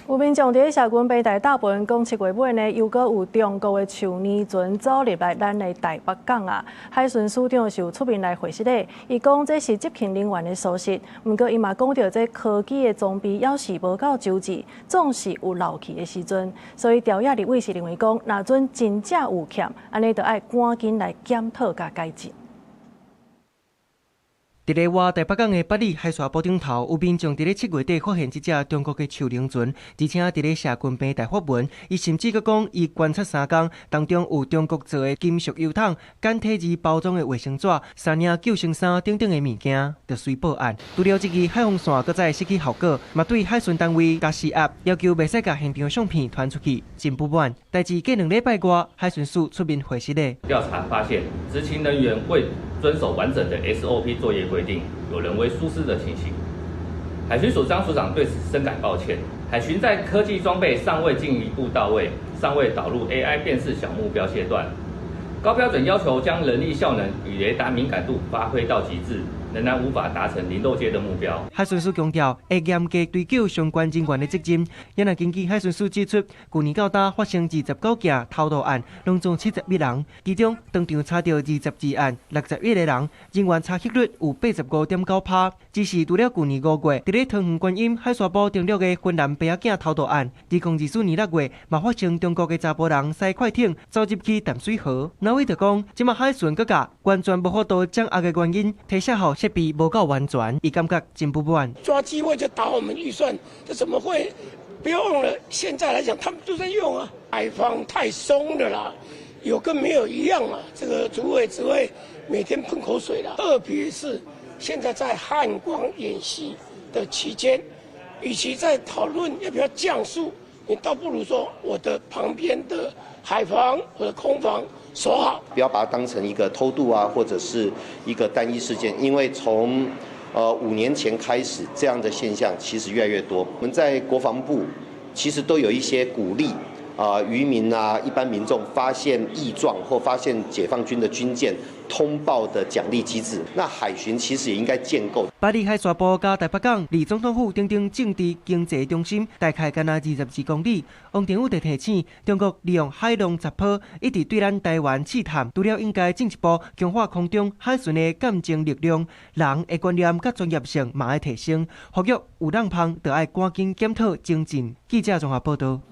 有民眾佇社群平台貼文講，7月尾呢，又閣有中國的樹奶船走入來咱的台北港啊！海巡署長是有出面來回釋的，伊講這是執勤人員的疏失，毋過伊嘛講著這科技的裝備猶是無夠周至，總是有漏去的時陣，所以朝野立委是認為講，若準真正有欠，按呢就愛趕緊來檢討佮改進。佇咧倚台北港的八里海沙埔頂頭，有民眾佇咧7月底發現這隻中國的樹奶船，而且佇咧社群平台發文，伊甚至閣講，伊觀察3工，當中有中國做的金屬油桶、簡體字包裝的衛生紙、三領救生衫等等的物件，就隨報案。除了這個海防線閣再失去效果，嘛對海巡單位共施壓，要求袂使共現場相片傳出去，真不滿。代誌過2禮拜外，海巡署出面回釋咧。調查發現，執勤人員未遵守完整的 SOP 作業規定，有人為疏失的情形。海巡署張署長對此深感抱歉。海巡在科技裝備尚未進一步到位，尚未導入 AI 辨識小目標階段，高標準要求將人力效能與雷達敏感度發揮到極致，仍然無法達成零漏接的目標。海巡署強調，會嚴格追究相關人員的責任。也若根據海巡署指出，舊年到今發生29件偷渡案，攏總71人，其中當場查著22案，61個人，人員查獲率有85.9%。只是除了舊年5月，佇咧桃園觀音海沙埔登陸的芬蘭白仔囝偷渡案，2024年6月嘛發生中國的查埔人駛快艇走入去淡水河。那位就講，這馬海巡閣較完全無法度掌握的原因，提醒予設備無夠完全，伊感覺真不滿。抓機會就打我們預算，這怎麼會？不要忘了，現在來講，他們都在用啊，海防太鬆的啦，有跟沒有一樣啊。這個主委只會每天噴口水啦。特別是現在在漢光演習的期間，與其在討論要不要降速，你倒不如說我的旁邊的海防或者空防守好。不要把它當成一個偷渡啊，或者是一個單一事件，因為從5年前開始，這樣的現象其實越來越多。我們在國防部其實都有一些鼓勵啊，漁民啊，一般民眾發現異狀或發現解放軍的軍艦通報的獎勵機制。那海巡其實也應該建構。八里海沙埔佮台北港離總統府等等政治經濟中心大概干焦22公里。王定宇就提醒，中國利用海浪雜波一直對咱台灣試探，除了應該進一步強化空中海巡的鑑證力量，人的觀念佮專業性嘛愛提升，呼籲有漏蜂就愛趕緊檢討精進。記者綜合報道。